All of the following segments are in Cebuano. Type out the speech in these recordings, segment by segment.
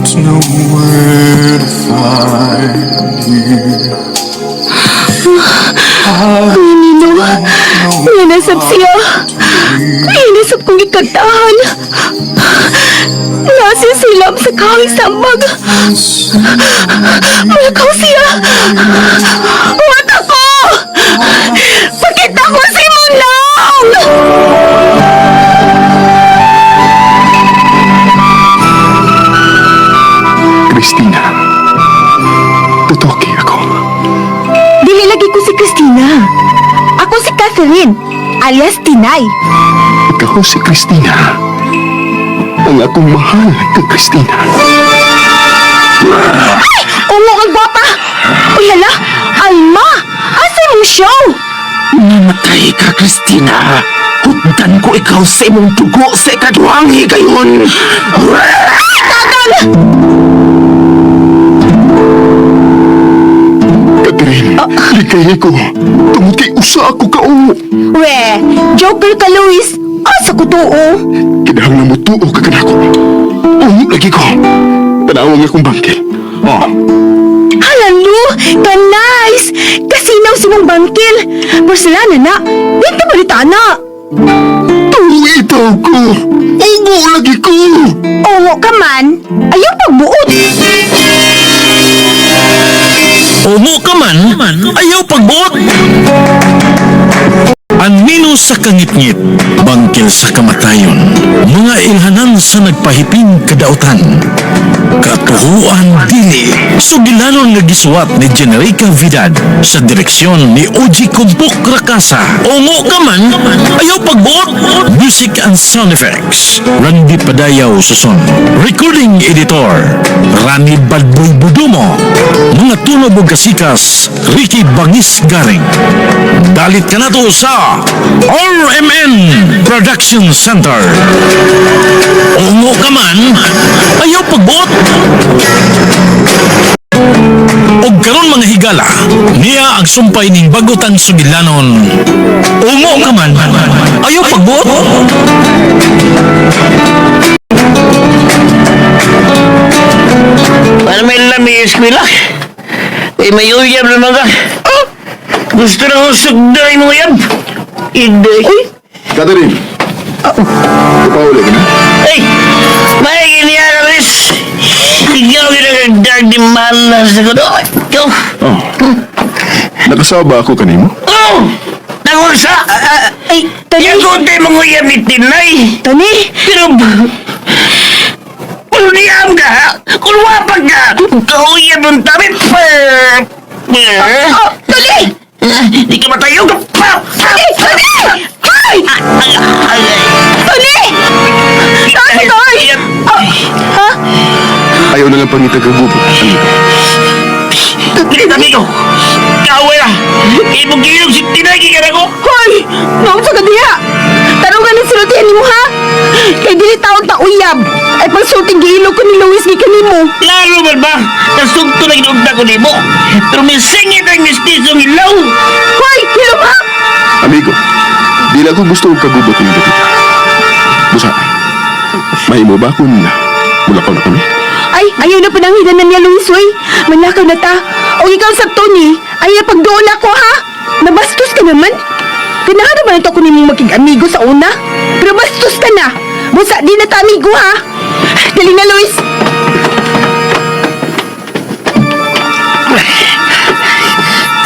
Don't know where to find you. I Nino, don't know nga nasab siya. Ay, nasab kong ikantahan. Nasa silam sa kahoy sambag. Malakaw siya. Huwag ako! Pakita ko si Munang! Christina. Tutoki ako. Dili lagi ko si Christina. Ako si Catherine, alias Tinay. Ikaw si Christina. Ang akong mahal ka, Christina. Ay! Ungo ang gwapa! Uy, hala! Alma! Asa imong show? Namatay ka, Christina. Hutdan ko ikaw sa imong dugo sa ikaduhang higayon. Tatang! Catherine, likay ko. Tungod kay usa ako kaungo. We, joker ka, Luis. Asa ko tuo? Kinahanglan mo tuo ka kanako. Ungo lagi ko. Tanawang akong bangkil. Oh, Hala, Lu! Ka-nice! Kasinaw si mong bangkil. Porcelana na. Dito balita na. Tuo itaw ko. Ungo lagi ko. Ungo ka man, ayaw pagbuot. Ungo ka man, ayaw pagbuot. Anino sa kangitngit, bangkil sa kamatayon, mga ilhanan sa nagpahiping kadautan. Katuhuan dili, sugilanon nga gisuwat ni Generica Vidad sa direksyon ni Oji Kumpok Rakasa. Ungo ka man, ayaw pagbuot. Music and sound effects, Randy Padayaw Suson. Recording editor, Rani Badboy Budumo. Mga tunog ug kasikas, Ricky Bangis Garing. Dalit ka na to sa RMN Production Center. Ungo ka man, ayaw pagbuot. Og karon mga higala, niya ang sumpay ning bagutang sugilanon. Ungo ka man, ayaw pagbuot. Para may lami eskwela. Eh, may uyab naman ka. Gusto na kong sugday mo uyab. Hindi. Uy, Catherine. Ipauli ka na? Ay! May giniya ka, Riz. Ikaw ginagagdag di malas ako. Oh, ikaw. Oh. Nakasaba ako kanimo? Oh! Nangursa! Ay, Tony. Yan konti mong uyab ni Tinay. Tony! Pero... Kung niyam ka, ha? Kung wapag ka, kauyab ang tabi. Oh, Tony! Di ka matayo ka. Tony! Tony! Ay! Tony! Tony, Tony! Oh, ha? Ayaw na lang pangitag ang gubo. Amigo. Bilis, amigo! Kaaway na! Ibog ilog si Tinay, gigan ako! Hoy! Noon sa kadiha! Tarungan ang sultihan nimo ha! Kay dili taon ta uyab! Ay pagsulting giilog ko ni Luis gikan nimo. Lalo man ba? Nasugto na ginuugta ko nimo. Pero may singit ang mistisong ilaw! Hoy! Hilom ha! Amigo, di lang ko gusto og kagubot ng dapita. Busa, mahimo ba kung mulakaw na kami? Ay, ayaw na pananghinan na niya Luis, hoy! Manakaw na ta! O ikaw sa Tony, ayaw pagdoon ako ha! Nabastos ka naman! Ganahan naman ito ko nimong maging amigo sa una. Pero bastos ka na! Busa, di na ta amigo ha! Dali na, Luis!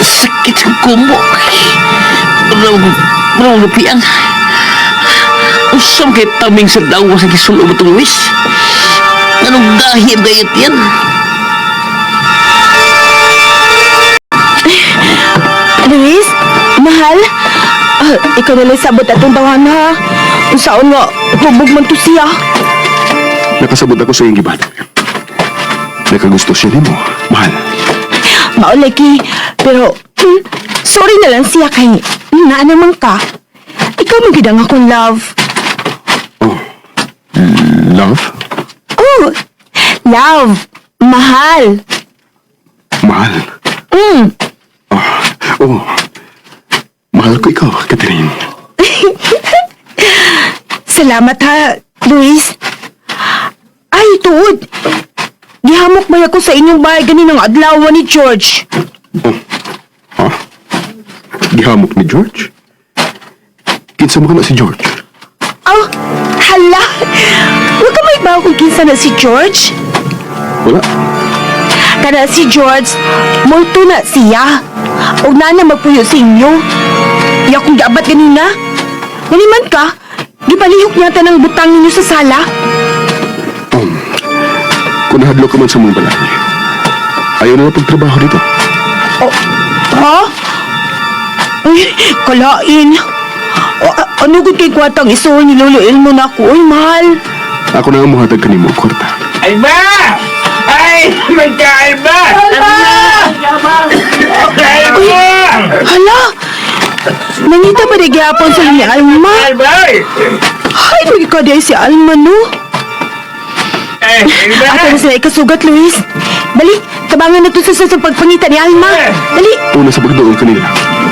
Sakit sa kumbo. Pero lupian. Usam kay taming sa dawa sa gisulo mo itong Luis. Anong dahil gayot yan? Luis, mahal, ah, ikaw na lang sabot atong tawahan ha. Unsaon nga, hubog man to siya. Nakasabot ako sa iyong gibat. Nakagusto siya nimo, mahal. Maulagi, pero sorry na lang siya kay naa naman ka. Ikaw man gid ang akong love. Oh. Love? Oh, love, mahal. Mahal. Oh, oh. Mahal ko ikaw, Catherine. Salamat ha, Luis. Ay, tuod. Gihamok may ako sa inyong bahay ganinang adlaw ni George. Oh. Ha? Gihamok ni George? Kinsa mo ka na si George? Oh, hala! Huwag ka may bago kung kinsa na si George. Wala. Kana si George, multo na siya. Og nana magpuyo sa inyo. Iya kong giabat ganina. Naniman ka, gipalihok niya tanang butang ninyo sa sala. Kung nahadlok ka man sa mong balay, ayaw na lang pagtrabaho dito. Oh, ha? Uy, kalain. O, ano gud kay kwartang isuol ni Lolo Elmo na ako? Uy, mahal. Ako na ang muhatag kanimo og kwarta. Alba! Ay, magka-alba! Alba! Alba! Hala! Nangita pa rin gihapon sa ni Alma. Alba! Ay, magika di si Alma, no? Ay, Alba! Ato na sila ikasugat, Luis. Dali, tabangan na to sa pagpangita ni Alma. Dali. Una sa pagduol kanila.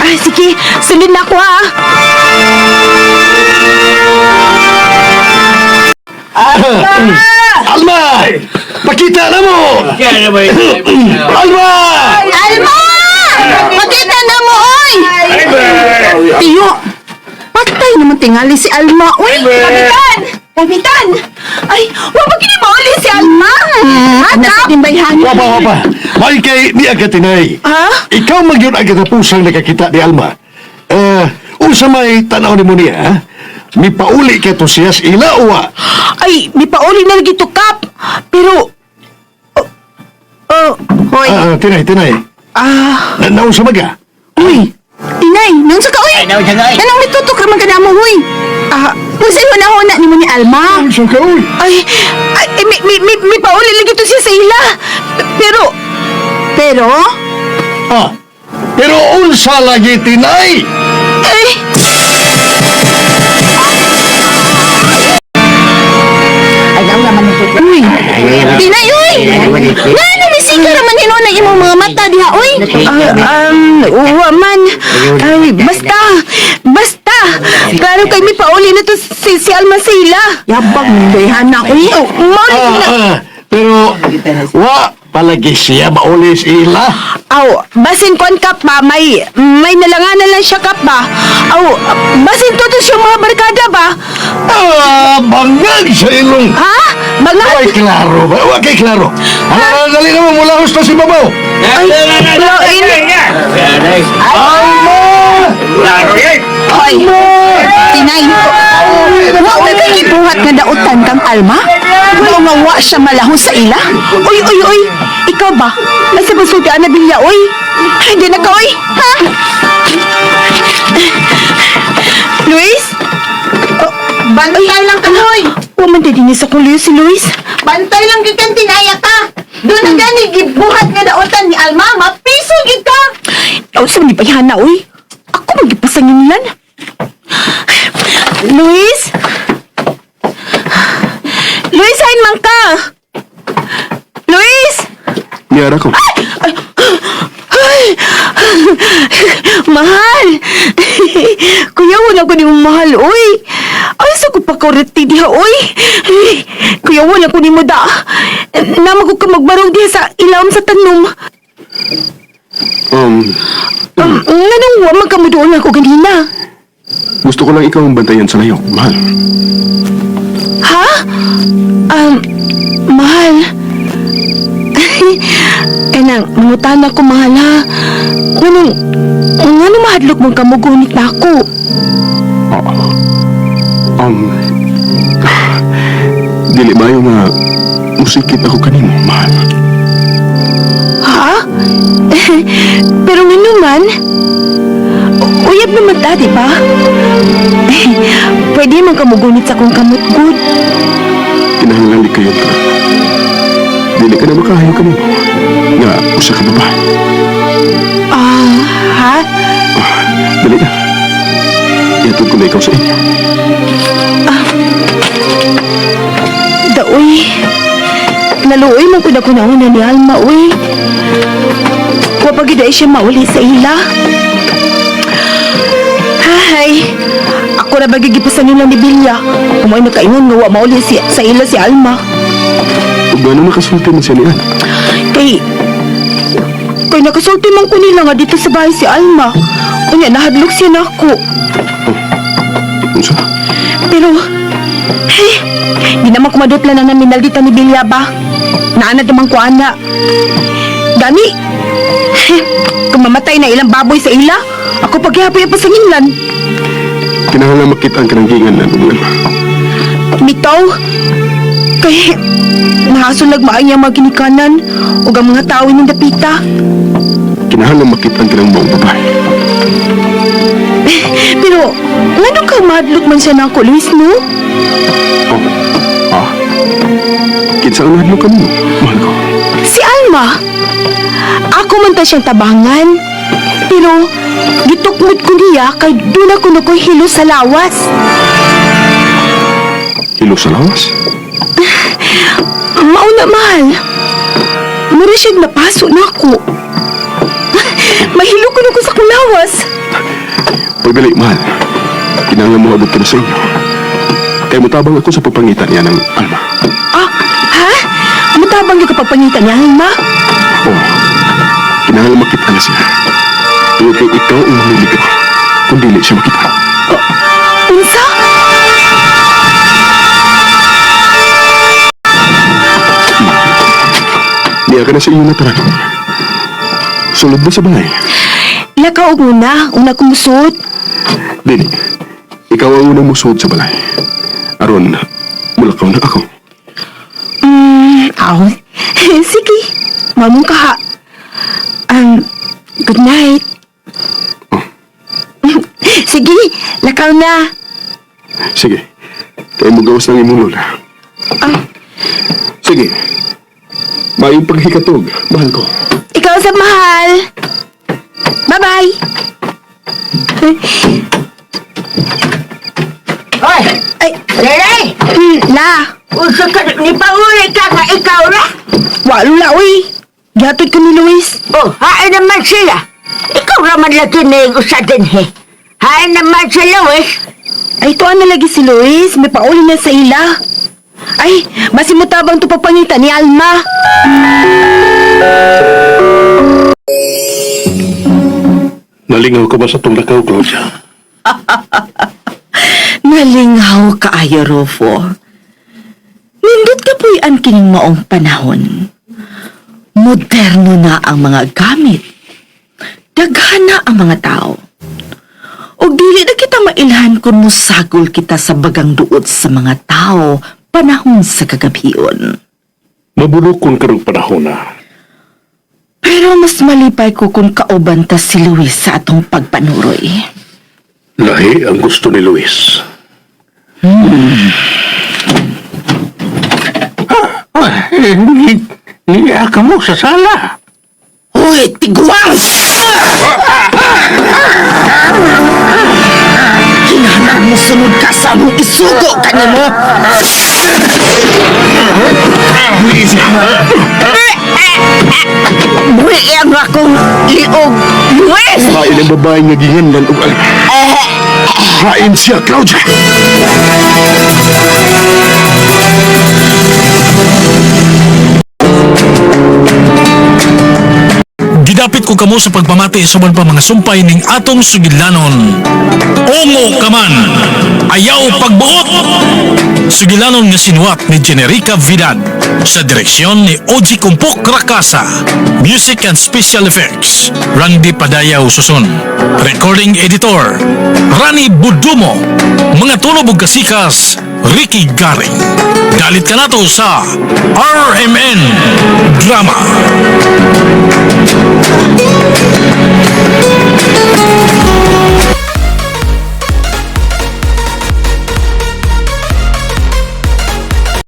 Ah, sige, sunod na ako, ha? Alma! Pakita na mo! Kaya na ba yun? Alma! Alma! Pakita na mo, oy! Alba! Tiyo, patay naman tingali si Alma, oy! Kapitan! Kapitan! Ay, wa pa kini mauli si Alma! Ha, Kap? Wapa, wapa. May kay ni Agatinay. Ha? Ikaw magyun ang katapusang nakakita ni Alma. Eh, unsa may tanaw ni mo niya, ha? Mipauli kay to siya sa ila uwa. Ay, may pauli na lagi to, Kap! Pero... Oh, oh, hoy. Ah, tinay, tinay. Ah, Na naunsa maga? uy! Tinay, nung sa ka, uy! Anong mitutok raman ka na mo, huy? Ah, kung sa'yo na na ni mo ni Alma. Unsa ka, uy? Ay, ay, eh, may pauli lagi to siya sa ila. Pero, pero, Ah, pero unsa lagi tinay? eh, Uy, Tinay, uy! Nga na misika raman hinuon ang imong mga mata diha, uy! ah, wa man. Ay, basta, basta. Klaro kay may pauli na to si Alma sa ila. Yabang dayhan na, uy! Oh, mauli Ah, na. ah, pero wa palagi siya mauli sa ila. Aw, basin kon kap ba, may nalanganan lang siya kap ba. Aw, basin to siya mga barkada ba. Ah, bangag sa ilong. Ha? Bangag? Way klaro ba? Wa kay klaro. Ah, dali na mo mula husto si babaw. Ay, lain. Alma! Hoy! Tinay! Wa ka kay gibuhat nga dautan kang Alma? Wa nga wa siya malahon sa ila? Uy, uy, uy! Ikaw ba? Nasa basulti na bilya, uy! Ay, Hindi na ka, uy! Ha? Luis? Oh, Bantay lang ka, hoy! Huwag man din sa kong Luis si Luis. Bantay lang gyud kang tinaya ka! Doon na gani gibuhat nga dautan ni Alma, mapiso gyud ka! Tawag sa mga payhana, uy! Ako magipasanginlan. Luis? Luis, hain man ka! Luis! Niyara ko. Ay! Mahal! Kuya, wala ko ni mo mahal, uy! Ay, sa ko pa kuriti diha, uy! Ay, Kuya, wala ko ni mo da. Namag ko ka magbarong diha sa ilawom sa tanom. Nganong wa man ka mo doon ako ganina? Gusto ko lang ikaw ang bantayan sa layo, mahal. Ha? Mahal. Kanang, mangutan ako, mahal ha. Nganong, nganong mahadlok mong kamugunit na ako? Oo. Dili ba yung nga musikit ako kanimo, mahal? Ha? Pero ngano man, uyab naman ta, di ba? Pwede man kamugunit sa akong kamutgud. Kinahanglan di kayo ka. Dili ka na makahayo kanimo. Nga, usa ka babae. Ah, ha? Dali na. Iatod ko na ikaw sa inyo. Daoy. Naluoy man ko na kunauna ni Alma, uy. Wa pa gyud ay siya mauli sa ila. Hay. Ako ra ba gigipasan nila ni Bilya. Kumoy nakaingon nga wa mauli si, sa ila si Alma. Ug ngano nakasulti man siya niyan? Kay nakasulti man ko nila nga dito sa bahay si Alma. Unya, nahadlok siya nako. Unsa? Pero, hey, di naman kumadutla na namin naldita ni Bilya ba? Naanad naman ko ana. Gani, hey, kung mamatay na ilang baboy sa ila, ako paghihapoy pa sa nginlan. Kinahanglan makita ang kanang gingan na ug Alma. Bitaw, kay nahason maay niya mga ginikanan ug ang mga tao ng dapita. Kinahanglan makita ang kanang maong babae. Pero, ngano ka madlok man siya nako, Luis, no? Oh. Ah. Kinsa ang nahadlok kanimo? Mahal ko. Si Alma. Ako man ta siyang tabangan. Pero, gitukmod ko niya kay doon ako nakoy hilo sa lawas. Hilo sa lawas. Mauna, mahal. Mura siyang napaso na ako. Mahilo ko na ko sa kulawas. Pagdali, mahal. Kinahanglan mo abot ka na sa inyo. Kay mutabang ako sa pagpangitan niya ng Alma. Ah, ha? Mutabang yung kapagpangitan niya, Alma? Oo. Kinahanglan makita na siya. Tungod kay ikaw ang mamiligaw. Kung dili siya makita. Unsa? Niya ka na sa inyo nataran. Sulod na sa balay. Lakaw og una, una kumusot. Dili. Ikaw ang unang musuod sa balay. Aron, mulakaw na ako. Aw. Sige. Mamong kaha. Good night. Sige, lakaw na. Sige. Kay mo gawas ng imong lola. Ah. Sige. Maayong paghikatog, mahal ko. Ikaw sa mahal. Bye-bye. Hoy, Ay, Lelay! la. Unsa ka, ni pauli ka nga ikaw ra? Walo la, uy. Gihatod ko ni Luis. Oh, hain naman sila. Ikaw ra man lagi na yung usa din he. Hain naman sila, wes. Ay, tuan na lagi si Luis. May pauli na sa ila. Ay, basi mo tabang to pagpangita ni Alma. Nalingaw ka ba sa tong lakaw, Claudia? Nalingaw kaayo, Rufo. Nindot ka po'y ang kining maong panahon. Moderno na ang mga gamit. Daghan na ang mga tao. O dili na kita mailhan kung musagol kita sa bagang duot sa mga tao panahon sa kagabion. Mabulokon karong panahon na. Pero mas malipay ko kung kauban ta si Luis sa atong pagpanuroy. Lahi ang gusto ni Luis. Niya ka mo sa sala. Uy, tigwang! Kinahanglan mo sunod ka sa among isugo kanimo. Buhi ang akong liog, Luis! Hain ang babae nga ginganlan og Alma. Hain siya, Claudia! Gidapit ko kamo sa pagpamati sa uban pa mga sumpay ning atong sugilanon. Ungo ka man, ayaw pagbuot! Sugilanon nga sinuwat ni Generica Vidad sa direksyon ni Oji Kumpok Rakasa. Music and Special Effects, Randy Padayaw Susun. Recording Editor, Rani Budumo. Mga tulob ug kasikas, Ricky Garing. Dalit ka nato sa RMN Drama.